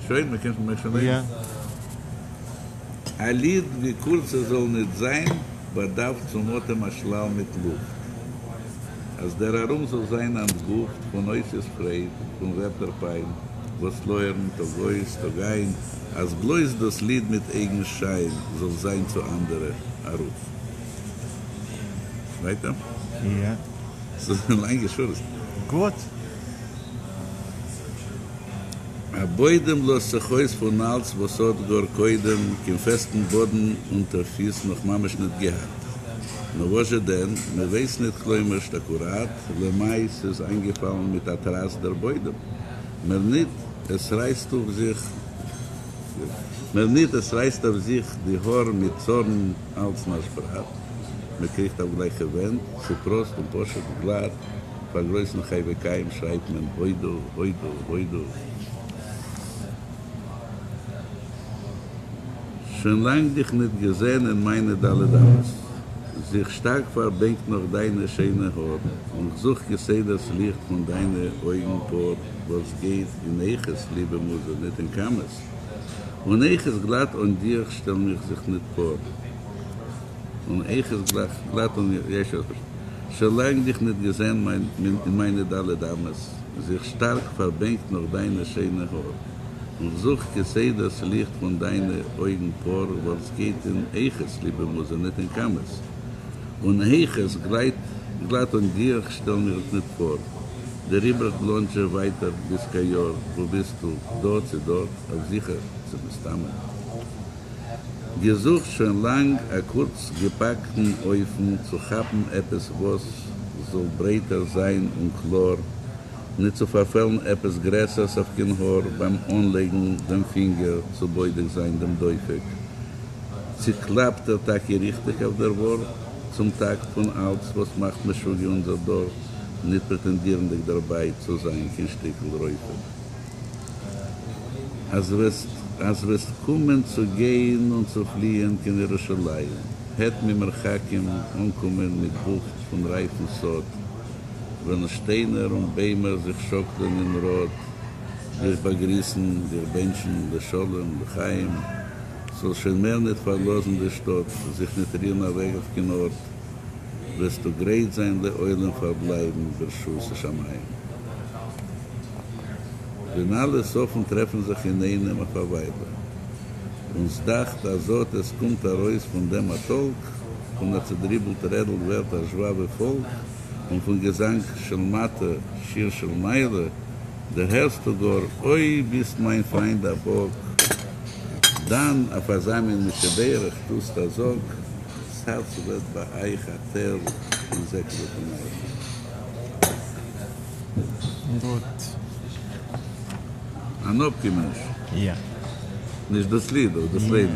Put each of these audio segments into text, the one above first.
שוין, מען קען שוין לייגן. א ליד, ווי קורץ עס זאל ניט זיין, באדארף צום אטעם א שלל מיט לופט, אז דער ארום זאל זיין אנטגופט פון אותיות פרייד, פון ווערטער פיין, וואס לויערן טאג אויס, טאג איין, אז בלויז דאס ליד מיט אייגן שיין זאל זיין צו אנדערע א רוף. ווייטער? יא. ס'איז לאנגע שורות. גוט. א בוידעם לאזט זיך אויס פון אלץ וואס האט גאר קודם קיין פעסטן באדן אונטער פיס נאך ממש ניט געהאט. נאר וואזשע דען, מען ווייס ניט כלומרשט אקוראט למאי ס'איז איינגעפאלן מיט א טראסק דער בוידעם. מער ניט עס רייסט אויף זיך מער ניט עס רייסט אויף זיך די האר מיט צארן אלץ נאש בראט. מען קריכט אויף גלייכע ווענט, ס'פראסט און פשוט גלאט. פאר גרויסן חי וקיים שרייט מען הודו הודו הודו. שוין לאנג דיך ניט געזען אין מיינע ד' אמות, זיך שטארק פארבענקט נאך דיינע שיינע האר, און כ'זוך כסדר ס'ליכט פון דיינע אויגן פאר, וואס גייט אין איכות, ליבע מוזע, ניט אין כמות, און איכות גלאט אן דיר כ'שטעל מיך זיך ניט פאר. און איך איז גלייך גלאט און ישר שוין לאנג דיך ניט געזען אין מיינע ד' אמות, זיך שטארק פארבענקט נאך דיינע שיינע האר, און כ'זוך כסדר ס'ליכט פון דיינע אויגן פאר, ווייל ס'גייט אין איכות, ליבע מוזע, ניט אין כמות, און איכות גלייט גלאט אן דיר כ'שטעל מיך ניט פאר, דעריבער כ'בלאנדזשע ווייטער ביז קאיאר, וואו ביסטו, דא צי דארט, אויף זיכער צי מסתמא. געזוכט שוין לאנג א קורץ געפאקטן אופן צו כאפן עפעס וואס זאל ברייטער זיין און קלאר, ניט צו פארפעלן עפעס גרעסערס אויף קיין האר ביים אנלייגן דעם פינגער צו בודק זיין דעם דופק, צי קלאפט ער טאקע ריכטיג אויף דער וואר, צום טאקט פון אלץ וואס מאכט משוגע אונזער דור, ניט פרעטענדירנדיג דערביי צו זיין קיין שטיקל רופא. אז וועסט אז וועסט קומען צו גיין און צו פליען קיין ירושלים, העט ממרחקים אנקומען מיט דופט פון רייפן סאד, וועלן שטיינער און ביימער זיך שאקלען אין ראד, דיך באגריסן, דיך בענטשן לשלום, לחיים, זאלסט שוין מער ניט פארלאזן די שטאט, זיך ניט רירן אוועק אויף קיין ארט, וועסטו גרייט זיין לעולם פארבלייבן ברשות השמים. ווען אלע סופן טרעפן זיך אינאיינעם אויף א וויילע, און ס'דאכט אז אט עס קומט ארויס פון דעם א טאלק, פון א צעדריבלט רעדל ווערט א זשוואווע פאלק, און פון געזאנג של מטה שיר של מעלה, דערהערסטו גאר, אוי ביסט מיין פריינד א באק, דאן אויף אזא מין מי שברך טוסט א זאג, ס'הארץ ווערט ביי אייך א תל און זעקעלע פון אייך. גוט. אן אפקומעניש. יא. נישט דאס ליד, אבער דאס לעבן.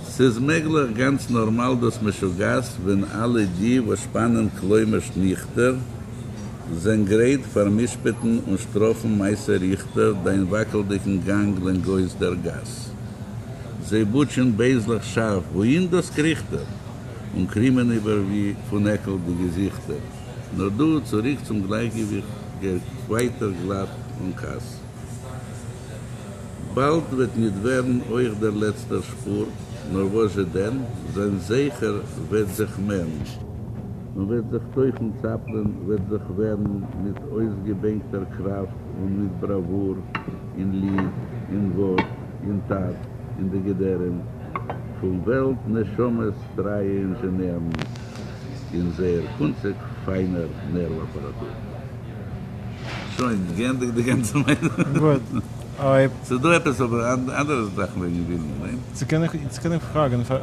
ס'איז מעגליך גאנץ נארמאל דאס משוגעת ווען אלע די וואס שפאנען כלומר'שט ניכטער זענען גרייט פאר'משפט'ן און שטראפן מעשה ריכטער דיין וואקלדיגן גאנג לענגאויס דער גאס. זיי בוטשען בייזליך שארף וואוהין דאס קריכט ער? און קרימען איבער ווי פון עקל די געזיכטער. נאר דו, צוריק צום גלייכגעוויכט גיי ווייטער גלאט אן כעס. באלד וועט ניט ווערן אויך דער לעצטער שפור, נאר וואס-זשע דען, זיין זכר וועט זיך מערן. און וועט זיך טויכן צאפלען, וועט זיך ווערן מיט אויסגעבענקטער קראפט און מיט בראוואור אין ליד, אין ווארט, אין טאט, אין די געדערים פון וועלט נשמות טרייע אינזשענירן אין זייער קונציג פיינער נערוו אפאראטור. שוין, געענדיגט די גאנצע מעשה. גוט, אויב. ס'איז דא עפעס אבער אנדערע זאכן וועגן ווילנע, ניין? צו קען איך צו קען איך פראגן פאר.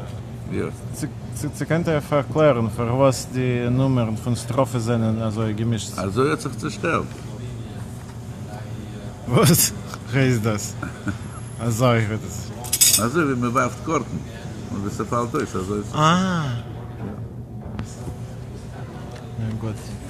יא. צו צו קענט איר פארקלערן פארוואס די נומערן פון סטראפעס זענען אזוי געמישט? אזוי האט זיך צושטעלט. וואס הייסט דאס? אזוי וועט עס. אזוי ווי מען ווארפט קארטן און ווי ס'פאלט אויס אזוי איז עס. אה. יא. גוט.